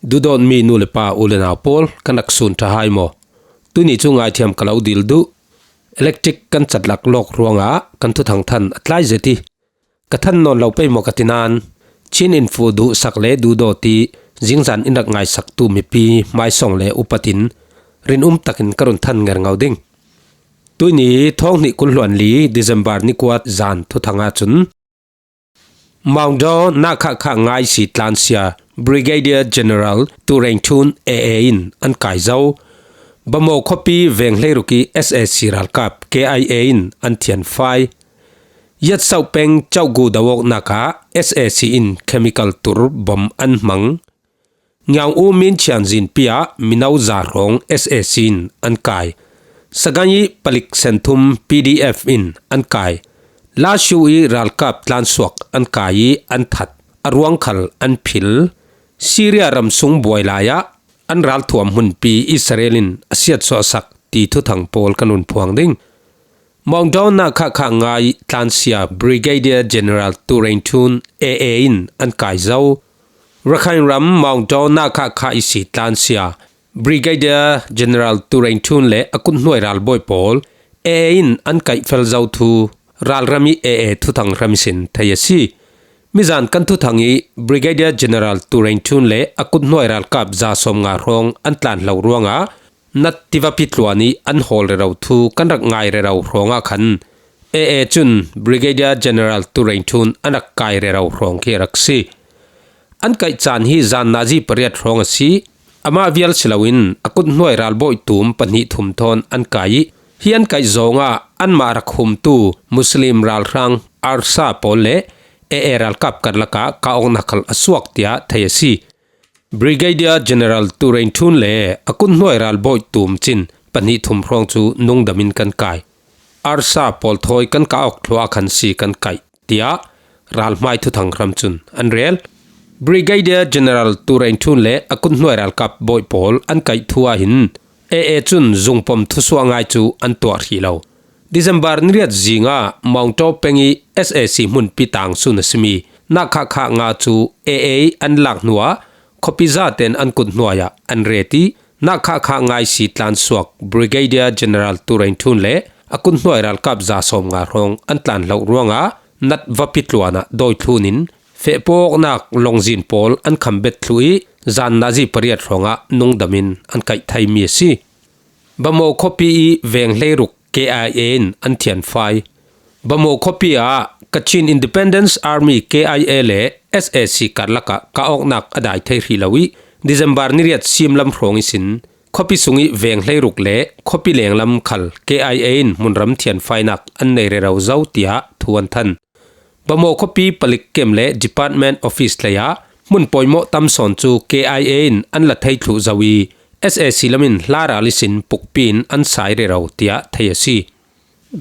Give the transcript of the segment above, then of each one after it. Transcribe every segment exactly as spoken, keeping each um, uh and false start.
Duhdawtmi nu le pa u le nau pawl kan rak sun ṭha hai maw? Tuni chu ngaithiam ka lo dil duh. Electric kan cat lak lawk ruangah kan thuthang than a tlai zet hi. Ka than nawn lo pei maw ka ti nan, Chin Info duhsak le duhdawt i zingzan in rak ngaisaktu mipi hmaisawng le upat in rinum takin ka run than ngerngau ding. Tuini thawng hnih kul hluan li December ni kuat zan thuthang ah cun Maungdaw Nakha Kha Ngai si tlansia Brigadier General Tu Reng Thun A A in an kai zo. Bamaw khuapi veng hleiruk i S A C ralkap K I A in an thianfai. Yat Sauh peng chauhgu do awknak ah S A C in chemical tur bom an hmang. Ngiaung U Min Chian zinpi ah mino za hrawng S A C in an kai. Sagaing i palik senthum P D F in an kai. Lashu i ralkap tlansuak an kai i an that. A ruang khal an phil. Syria ramsung buai lai ah an ralthuam hmunpi Israel in a siatsuahsak ti thuthang pawl kan run phuang ding. Maungdaw Nakha Kha Ngai tlansia Brigadier General Tu Reng Thun A A in an kai zo. Rakhine ram Maungdaw Nakha Kha i si tlansia Brigadier General Tu Reng Thun le a kuthnuai ralbawi pawl A A in an kaih fel zo thu ralram i A A thuthang ram sin thei a si. Mizan kan thuthang i Brigadier General Tu Reng Thun le a kuthnuai ralkap za sawm nga hrawng an tlan hlo ruangah nat tiva pitluan i an hawl rero thu kan rak ngai rero hrawngah khan A A cun Brigadier General Tu Reng Thun an rak kai rero hrawng khi a rak si. An kaih caan hi zan nazi pariat hrawng a si. Amah vial si loin a kuthnuai ralbawi tum pahnih thum thawn an kai i hi an kaih zawngah anmah rak humtu Muslim ralhrang ARSA pawl le A A ralkap karlakah kah awknak khal a suak tiah thei a si. Brigadier General Tu Reng Thun le a kuthnuai ralbawi tum cin pahnih thum hrawng cu nungdam in kan kai. ARSA pawl thawi kan kah awk thluah khan si kan kaih, tiah ralhmai thuthang ram cun an rel. Brigadier General Tu Reng Thun le a kuthnuai ralkap bawi pawl an kaih thu ah hin A A cun zungpom thusuah ngai cu an tuah hrih lo. December ni riat zingah Maungtaw peng i S A C hmunpi tang sun a simi Nakha Kha Nga cu A A an lak hnuah khuapi zaten an kut hnuai ah an ret i Nakha Kha Ngai si tlansuak Brigadier General Tu Reng Thun le a kut hnuai ralkap za sawm nga hrawng an tlan hloh ruangah nat va pitluan ah dawi thlun in fehpawknak longzin pawl an khambet thluh i zan nazi pariat hrawngah nungdam in an kaih theimi a si. Bamaw khuapi i veng hleiruk K I A in an thianfai. Bamaw khuapi ah Kachin Independence Army K I A le S A C karlakah kah awknak a dai thei hrih lo i December ni riat simlam hrawng ihsin khuapi sung i veng hleiruk le khuapi lenglam khal K I A in hmunram thianfainak an nei rero zo tiah thu an than. Bamaw khuapi palik kem le Department Office hlei ah hmun pawimawh tam sawn cu K I A in an la thei thluh zo i S A C lam in hla ral ihsin pukpi in an sai rero tiah thei a si.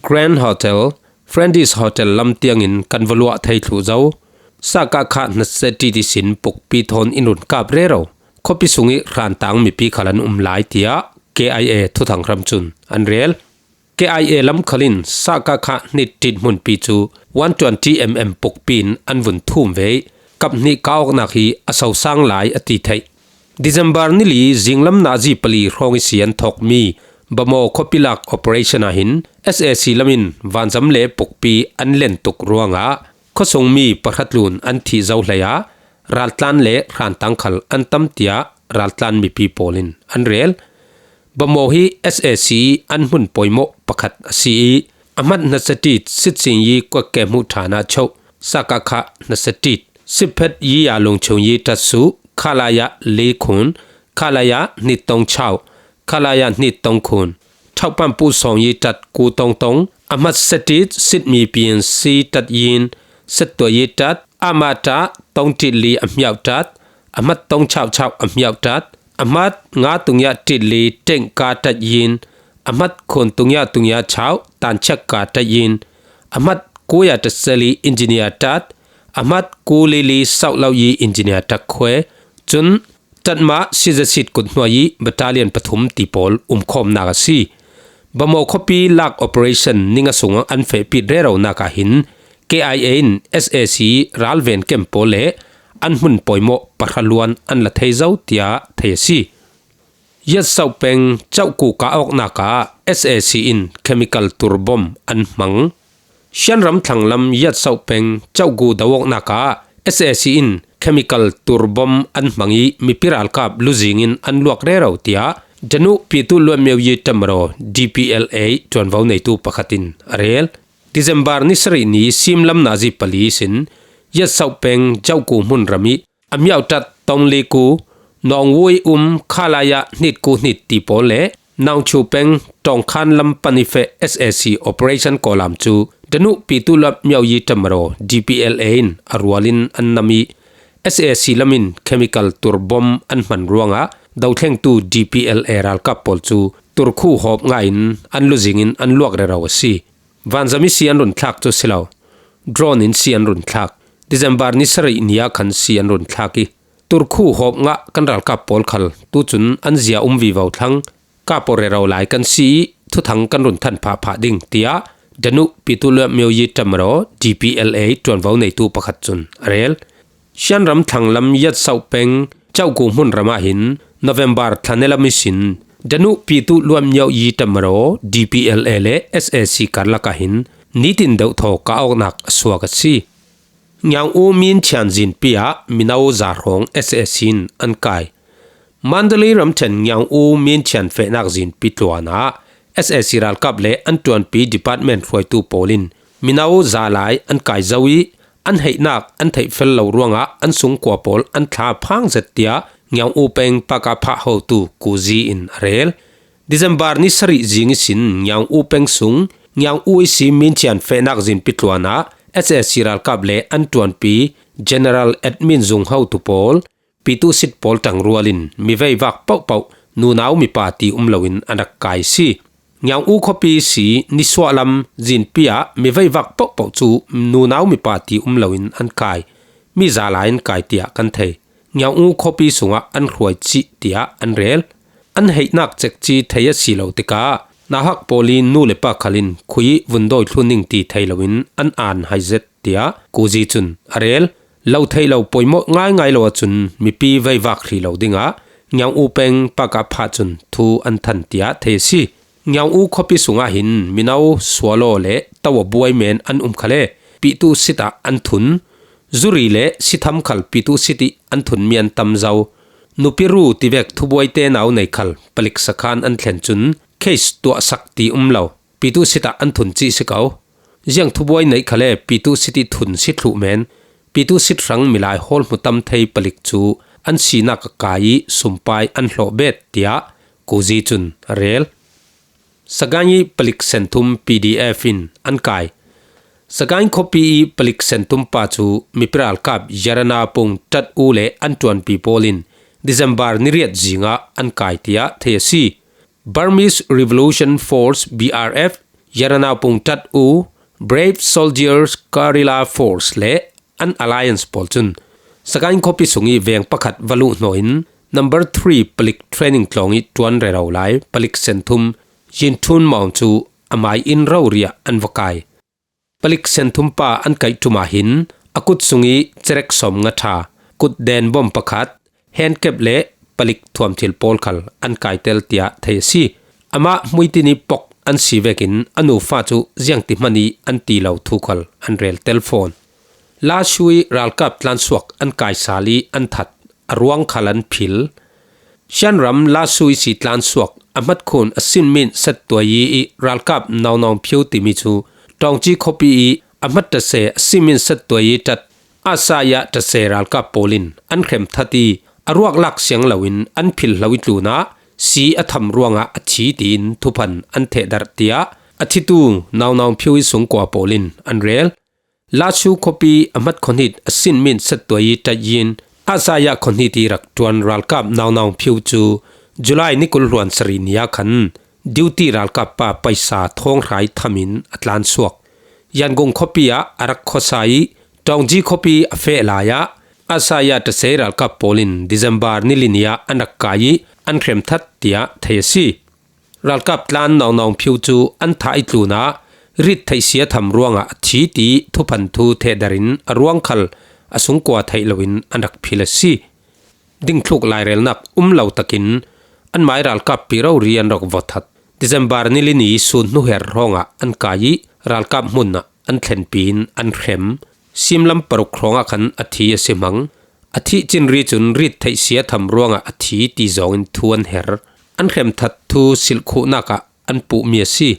Grand Hotel, Friendis Hotel lam tiangin kan va luah thei thluh zo. Sakakha hnasetit ihsin pukpi thawn in run kap rero. Khuapi sung i hrantang mipi khal an um lai tiah K I A thuthang hram cun an rel. K I A lam khal in Sakakha hnit ṭit hmunpi cu one twenty mm pukpi in an vun thum ve i kap hnih kah awknak hi a sosang lai a ti theih. December ni li zinglam nazi pali hrawng ihsi an thawkmi Bamaw khuapi lak operation ah hin S A C lam in vanzam le pukpi an len tuk ruangah khuasungmi pahratlun an thih zo hlei ah raltlan le hrantang khal an tam tiah raltlan mipi pawl in an rel. Bamaw hi S A C an hmun pawimawh pakhat a si i a hmat hnasetit Sitsing yi kuakke hmuh ṭhan ah choh Sakakha hnasetit Siphet yi a lungchung yi ṭat suh Khalaya li khun Khalaya hnit tong chau Khalaya hnit tong khun Thaupan pu sawng yi ṭat ku tong tong a hmat setit sitmi pian si ṭat yin settua yi ṭat a ma ṭa tong ṭit li a hmiau ṭat a hmat tong chau chau a hmiau ṭat a hmat nga tungia ṭit li ṭeng ka ṭat yin a hmat khun tungia tungia chau tan chak ka ṭat yin a hmat kuya ṭat seli engineer ṭat a hmat ku li li sauh lo yi engineer ṭak khuai cun Tatma sizasit kut hnuai i battalion pathum ti pawl umkhawmnak a si. Bamaw khuapi lak operation ninga sungah an fehpit reronak ah hin K I A in S A C ralven kem pawl le an hmun pawimawh pahra luan an la thei zo tia thei a si. Yat Sauh peng Chauhku kah awknak ah S A C in chemical tur bom an hmang. Shan ram thlanglam Yat Sauh peng Chauhku do awknak ah S A C in chemical tur bom an hmang ih mipi ralkap luzing in an luak rero tiah Danuh Pitu Luatmyo Yi Tamaro D P L A ṭuanvo neitu pakhat in a rel. December ni sarih ni simlam nazi pali sin Yat Sauh peng Chauhku hmun ram ih a miauhtat Tongliku, Nawngwui um Khalaya hnitku hnit ti pawl le Naungchu peng Tawngkhan lam pan ih feh S A C Operation Kawlam cu Danuh Pitu Luatmyo Yi Tamaro D P L A in a rual in an nam ih S A C lam in chemical tur bom an hman ruangah dothlengtu D P L A ralkap pawl cu turkhu hawp ngah in an luzing in an luak rero a si. Vanzam ih si an run thlak cu si lo. Drone in si an run thlak. December ni sarih ni ah khan si an run thlak ih turkhu hawp ngah kan ralkap pawl khal tucun an zia um vivo thlang. Kah pawl rero lai kan si ih thuthang kan run than phahphah ding, tiah Danuh Pitu Luatmyo Yi Tamaro D P L A ṭuanvo neitu pakhat cun a rel. Shan ram thlanglam Yat Sauh peng Chauhku hmun ram ah hin November thla ni lam ihsin Danuh Pitu Luatmyo Yi Tamaro D P L A le S A C karlak ah hin nitin deuhthaw kah awknak a suak a si. Ngiaung U Min Thian zinpi ah mino za hrawng S A C in an kai. Mandalay ramṭhen Ngiaung U Min Thian fehnak zinpi tluan ah S A C ralkap le an ṭuanpi department hruaitu pawl in mino za lai an kai zo ih an heihnak an theihfel lo ruangah an sungkua pawl an thla phang zet, tiah Ngiaung U peng Pakapha hotu Kuzi in a rel. December ni sarih zing ihsin Ngiaung U peng sung Ngiaung U ihsi Min Thian fehnak zinpi tluan ah S A C ralkap le an ṭuanpi General Admin zung hotu pawl, Pitu Sit pawl ṭangrual in mi veivak pohpoh nunau mipa ti um loin an rak kai si. Ngiaung U khuapi ihsi nisuahlam zinpi ah mi veivak pohpoh cu nunau mipa ti um loin an kai. Mi za lai an kai tiah kan thei. Ngiaung U khuapi sungah an hruai cih tiah an rel. An heihnak cekci thei a si lo tikah nauhak pawl ih nu le pa khal in khui ih vun dawi thlun ning ti thei loin an aan hai zet, tiah Kuzi cun a rel. Lo theih lo pawimawh ngaingai lo ahcun mipi veivak hri lo dingah Ngiaung U peng Pakapha cun thu an than tiah thei a si. Ngiaung U khuapi sungah hin mino sualaw le to a buai men an um khal e, Pitu Sit ah an thun. Zuri le sitham khal Pitu Sit ih an thunmi an tam zo. Nupiru tivek thubuaite nau nei khal palik sakhan an thlen cun case tuahsak ti um lo. Pitu Sit ah an thun cih si ko. Ziang thubuai neih khal e Pitu Sit ih thun si thluh men. Pitu Sit hrang milai hawl hmu tam thei palik cu an sinak a kai ih sumpai an hlawh bet, tiah Kuzi cun a rel. Sagaing ih palik senthum P D F in an kai. Sagaing khuapi ih palik senthum pa cu mipi ralkap Yarana Pung Tat U le an ṭuanpi pawl in December ni riat zingah an kai tiah thei a si. Burmese Revolution Force, B R F, Yarana Pung Tat U, Brave Soldiers Guerrilla Force le an alliance pawl cun Sagaing khuapi sung ih veng pakhat va luh hnawh in number three palik training tlawng ih ṭuan rero lai palik senthum Yinthun Maung cu a mai in rori ah an va kai. Palik senthum pa an kaih ṭum ah hin a kut sung ih cerek sawmnga ṭha, kut den bom pakhat, handcap le palik thuamthil pawl khal an kaitel tiah thei a si. Amah hmuitin ih pok an si vekin a nufa cu ziangti hman ih an ti lo thu khal an rel tel fawn. Lashu ih ralkap tlansuak an kai sal ih an that, a ruang khal an phil. Shan ram Lashu ihsi tlansuak a hmatkhun a sinmin sattuai ih ralkap Naunawng Phiu timi cu Ṭawngci khuapi ih a hmat ṭase a sinmin sattuai ih ṭat Asaya ṭase ralkap pawl in an hrem that ih a ruak lak siang loin an philhlo ih tlunah si a tham ruangah a thi tiin thuphan an thehdarh tiah a thitu Naunawng Phiu ih sungkua pawl in an rel. Lashu khuapi a hmat khuahnit a sinmin sattuai ih ṭayin Asaya khuahnit ih rak ṭuan ralkap Naunawng Phiu cu July ni kul hluan sarih ni ah khan duty ralkap pa paisa thawnghrai thamin a tlansuak. Yangon khuapi ah a rak khuasa ih Ṭawngci khuapi a feh lai ah Asaya ṭase ralkap pawl in December ni li ni ah an rak kai ih an hrem that tiah thei a si. Ralkap tlan Naunawng Phiu cu an thah ih tlunah rit theih si a tham ruangah a thi ti thuphan thu thehdarh in a ruang khal a sungkua theih loin an rak phil a si. Dingthluk lairelnak um lo takin anmai ralkap pi rori an rak vawt that. December ni li ni sun hnu her hrawngah an kai ih ralkap hmunah an thlenpi in an hrem. Simlam paruk hrawngah khan a thi a si hmang. A thih cinri cun rit theih sia tham ruangah a thi ti zawngin thu an her. An hrem that thu silh khuhnak ah an puhmi a si.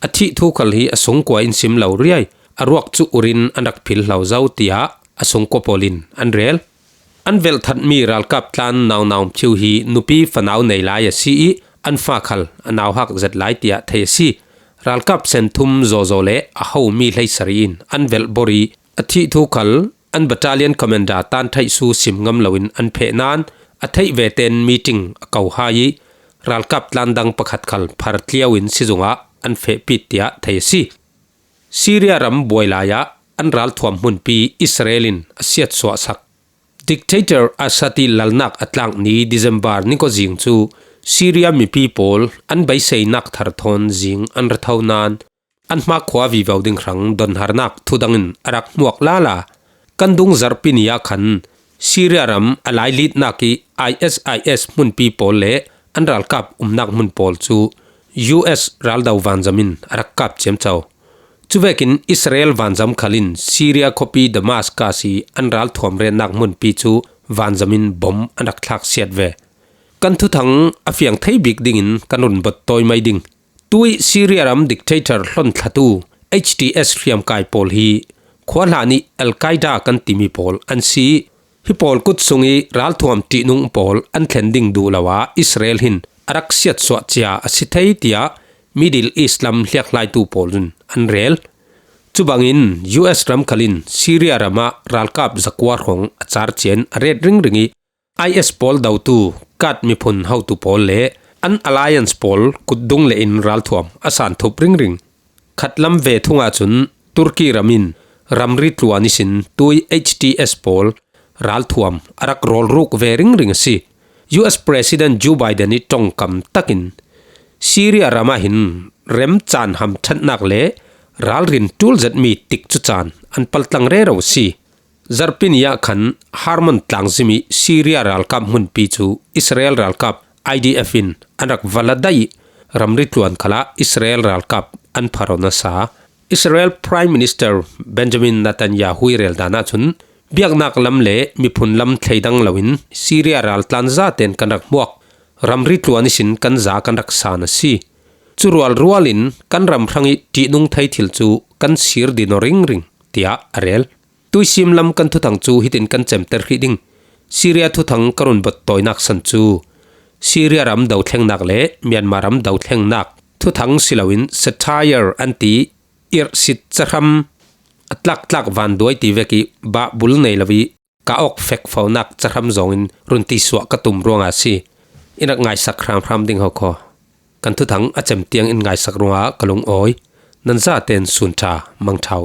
A thih thu khal hi a sungkua in sim lo riai. A ruak cu urin an rak phil hlo zo, tiah a sungkua pawl in an rel. An velh thatmi ralkap tlan Naung Naung Pyiu hi nupi fanau nei lai a si ih an fa khal a nauhak zet lai, tiah thei a si. Ralkap senthum zawzaw le a homi hleisarih in an velh bor ih a thih thu khal an battalion commander Tan Theih Su sim ngam loin an pheh nain a theih veten meeting a ko hai ih ralkap tlan dang pakhat khal phar tliau in sizung ah an fehpit, tiah thei a si. Syria ram buai lai ah an ralthuam hmunpi Israel in a siatsuahsak. Dictator Assad ih lalnak a tlak ni December ni kua zing cu Syria mipi pawl an beiseinak thar thawn zing an ra tho nain an hmakhua vivo ding hrang donharnak thudang in a rak hmuak lala. Kan dung zarhpi ni ah khan Syria ram a lailitnak ih I S I S hmunpi pawl le an ralkap umnak hmun pawl cu U S raldo vanzam in a rak kap ciamco. Cuvekin Israel vanzam khal in Syria khuapi Damascus ih an ralthuam retnak hmunpi cu vanzam in bom an rak thlak siat ve. Kan thuthang a fiang thei bik dingin kan run bot tawi mai ding. Tuih Syria ram dictator hlon thlatu H T S hriamkai pawl hi khuahlan ih Al-Qaeda kan timi pawl an si. Hi pawl kut sung ih ralthuam ṭihnung pawl an thlen ding duh lo ah Israel hin a rak siatsuah cia a si thei, tiah Middle East lam hliakhlaitu pawl in an rel. Cubangin U S ram khal in Syria ram ah ralkap zakua hrawng a car cian a ret ringring ih I S pawl dotu Kurd miphun hotu pawl le an alliance pawl kutdung le in ralthuam a santhup ringring. Khatlam ve thung ahcun Turkey ram in ramri tluan ihsin tuih H T S pawl ralthuam a rak rawlruk ve ringring a si. U S President Joe Biden ih ṭongkam takin Syria ram ah hin remcaan hamṭhatnak le ralrin ṭul zetmi tikcu caan an paltlang rero a si. Zarhpi ni ah khan Hermon tlangzim ih Syria ralkap hmunpi cu Israel ralkap I D F in an rak va la daih ih ramri tluan khalah Israel ralkap an pharon a sa. Israel Prime Minister Benjamin Netanyahu ih reldan ahcun biaknak lam le miphun lam thleidang loin Syria raltlan zaten kan rak hmuak, ramri tluan ihsin kan za kan rak san a si. Cu rualrual in kan ram hrangih ṭihnung thei thil cu kan sir dinaw ringring, tiah a rel. Tuisim lam kan thuthang cu hitin kan cemter hrih ding. Syria thuthang ka run bot tawinak san cu Syria ram dothlengnak le Myanmar ram dothlengnak thuthang si loin satire an ti, irhsit cahram a tlaktlak vanduai ti vekih bah bul nei lo ih ka awk fekfonak cahram zawngin run tisuah ka tum ruangah a si. I rak ngaisak hramhram ding ho khaw. Kan thuthang a cem tiang in ngaisak ruangah ka lungawi. Nan zaten sun ṭha, mang ṭha uh.